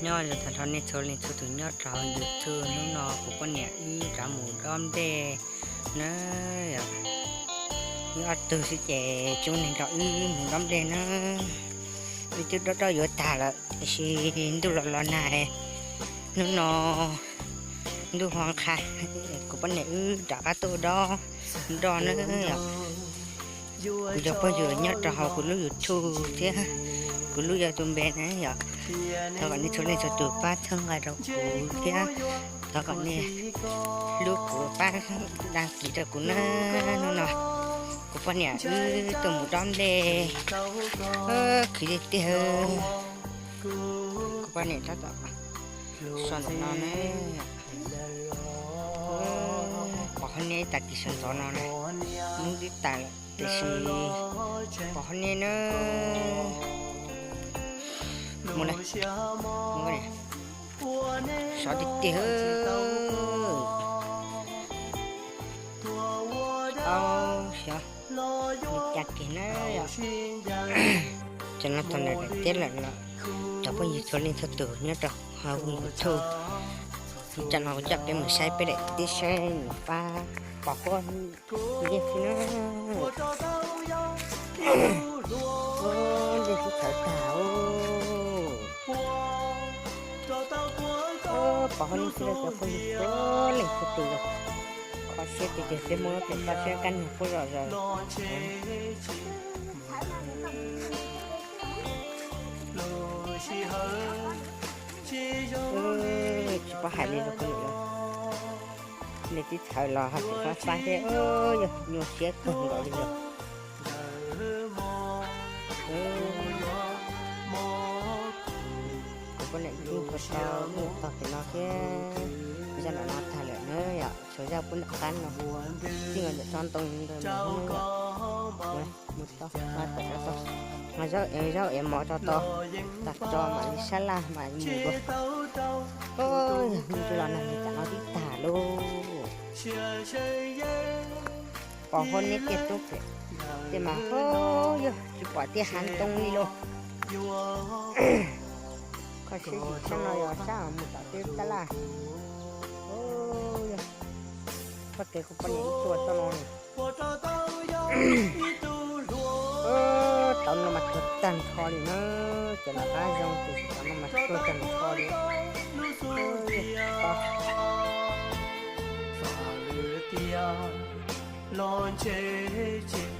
Nyob zoo tag nrho nej txhua leej txhua tus nyob rau YouTube. Hnub no kuv poj niam wb rov mus dob nplej na. Wb ob tug xwb ces tsis muaj neeg nrog wb mus dob nplej na. Wb twb dob dob yuav tag lawm tiam sis ntuj los los nag, hnub no ntuj ho qha, kuv poj niam wb rov qab tuaj dob nplej na yom. Kuv cov phooj ywg nyob rau hauv kuv lub YouTube thiab kuv lub YouTube na yom, thov kom nej txhua leej txhua tus pab txhawb nqa rau kuv thiab thov kom nej hlub kuv, pab đăng ký rau kuv na. Hnub no kuv poj niam wb tuaj mus dob nplej, khwv tiag tiag. Kuv poj niam tab tom so ntawm no na. Pom hauv nej, tag kis sawv ntxov no na, hnub twb tag lawm tiam sis pom hauv nej na. Mus na, mus na, sov tiag tiag. Au, xyov li cas kiag na yom. Cov no tau ntawm daim tiab lawm los cov phooj ywg txhua leej txhua tus nyob rau hauv YouTube, tsam no kuv coj peb mus saib peb daim tiab saib nws pab pom huab ntiag xwb na. Ntiag xwb txhawv tag. Pom huab ntiag xwb cov phooj ywg txhua leej txhua tus, kho siab tiag tiag, peb Hmoob pem toj siab kab niag qub zom zaws. Tsis paub hais li rau poj niam, nej twb txhawv los ho tseem pab xav thiab, yog nyuaj siab kawg nkaus li lawm. Kuv poj niam yeej tau mus txog pem no thiab, zaj nram no tag lawm na yom, tshuav zaj pub nram qab no, txij no ntawm tsob ntoo ntawd mus txog tod, zaub ev mov tso tod, tas tso mam li sab laj mam mus dua. Yog hnub twb los nag li tam no twb tag lauj. Pom huab ntiag tiag tub pem, tej mas yog tsis pom tiaj hav ntoo li lauj. Kho siab tshaj no yog sab mus tom tej tab laj. Yog txoj kev kuv poj niam wb tuaj txoj no na. Tau no mas tuag tag nrho li na, cov nram qab zoo tiam sis tau no mas tuag tag nrho li. Los ntshe tsis